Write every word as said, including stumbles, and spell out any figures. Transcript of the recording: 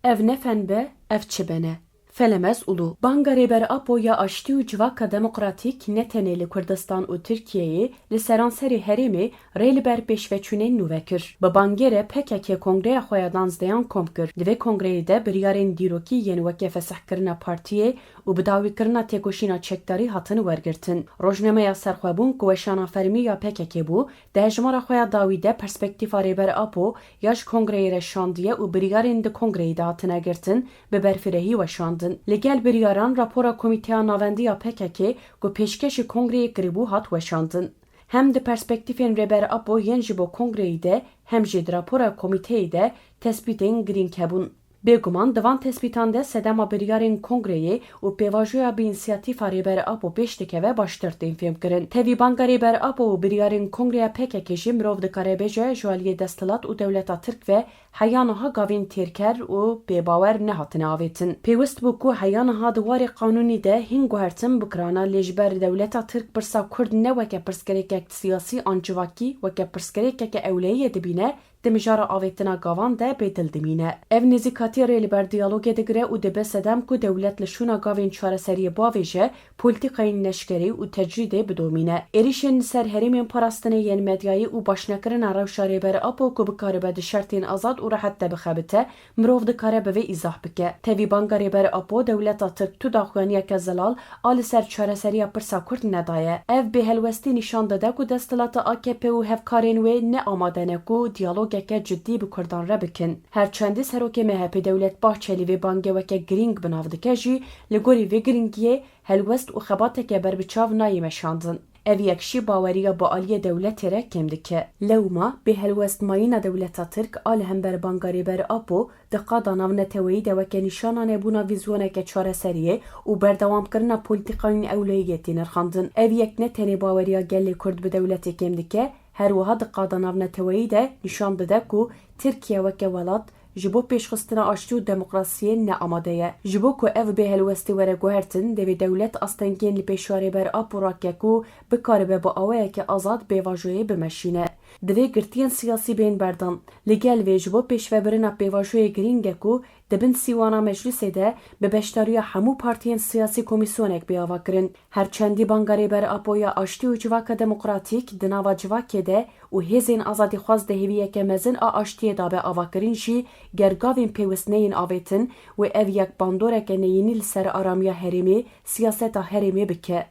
Ev ne fen be, ev çi be ne? Felemez Ulu. Banga Rêber Apo ya aştî û civaka demokratîk ne tenê li Kurdistan û Tirkiyeyê, li seranserê herêmê rê li ber pêşveçûnên nû vekir. Bi bangê re P K K kongreya xwe ya danzdeyan kom kir. Di vê kongreyê de biryarên dîrokî yên weke fesihkirina partiyê û bidawîkirina têkoşîna çekdarî hatin wergirtin. Rojnameya Serxwebûn ku weşana fermî ya P K K bû, di hejmara xwe ya dawî de perspektîfa Rêber Apo ya ji kongreyê re şandiye û biryarên di kongreyê de hatine girtin, bi berfirehî weşandin. Li gel biryaran rapora Komîteya Navendî ya P K K ku pêşkêşî kongreyê kiribû hat weşandin. Hem di perspektîfên Rêber Apo yên ji bo kongreyê de hem jî di rapora komîteyê de tespîtên girîng hebûn. Bêguman di van tespîtan de sedema biryarên kongreyê û pêvajoya bi însiyatîfa Rêber Apo pêş dikeve baştir tên fêmkirin. Tevî banga Rêber Apo û biryarên kongreya P K K jî mirov dikare bêje ji aliyê desthilat û dewleta Tirk ve heya niha gavên têrker û bêbawer nehatine avêtin. Pêwist bû ku heya niha di warê qanûnî de hîn guhertin bikirana, lê ji ber dewleta Tirk pirsa Kurd ne weke pirsgirêkek siyasî an civakî, weke pirsgirêkeke ewleyiyê dibîne, di mijara avêtina gavan de bêdil dimîne. Ev nêzîkatî rê li ber diyalogê digire û dibe sedem ku dewlet li şûna gavên çareseriyê bavêje, polîtîkayên leşkerî û tecrîdê bidomîne. Êrîşên li ser herêmên parastinê yên medyayê û başnekirina rewşa Rêber Apo ku bikaribe di şertên azad û rehet de bixebite, mirov dikare bi vê îzah bike. Tevî banga Rêber Apo, dewleta Tirk tu daxuyaniyeke zelal a li ser çareseriya pirsa Kurd nedaye. Ev bêhelwestî nîşan dide ku desthilata A K P û hevkarên wê ne amade ne ku diyalogeke cidî bi Kurdan re bikin. Her çendî serokê M H P Devlet Bahçelî vê bangê weke girîng bi nav dike jî, li gorî vê girîngiyê helwest û xebateke berbiçav nayê meşandin. Ev yek jî baweriya bi aliyê dewletê re kêm dike. Lewma bêhelwestmayîna dewleta Tirk a li hember banga Rêber Apo di qada navneteweyî de weke nîşana nebûna vîzyoneke çareseriyê û berdewamkirina polîtîkayên ewleyiyê tê nirxandin. Ev yek ne tenê baweriya gelê Kurd bi dewletê kêm dike, her wiha di qada navneteweyî de nîşan dide ku Tirkiye weke welat ji bo pêşxistina aştî û demokrasiyê ne amade ye. Ji bo ku ev bêhelwestî were guhertin, divê dewlet astengiyên li pêşiya Rêber Apo rake ku bikaribe bi awayeke azad pêvajoyê bimeşîne. Divê girtiyên siyasî bên berdan. Li gel vê, ji bo pêşvebirina pêvajoyê girîng e ku di bin sîwana meclisê de bi beşdariya hemû partiyên siyasî komîsyonek bê avakirin. Her çendî banga Rêber Apo ya aştî û civaka demokratîk di nava civakê de û hêzên azadîxwaz di hêviyeke mezin a aştiyê de be avakirin jî, ger gavên pêwist neyên avêtin, wê ev yek bandoreke neyînî li ser aramiya herêmê, siyaseta herêmê bike.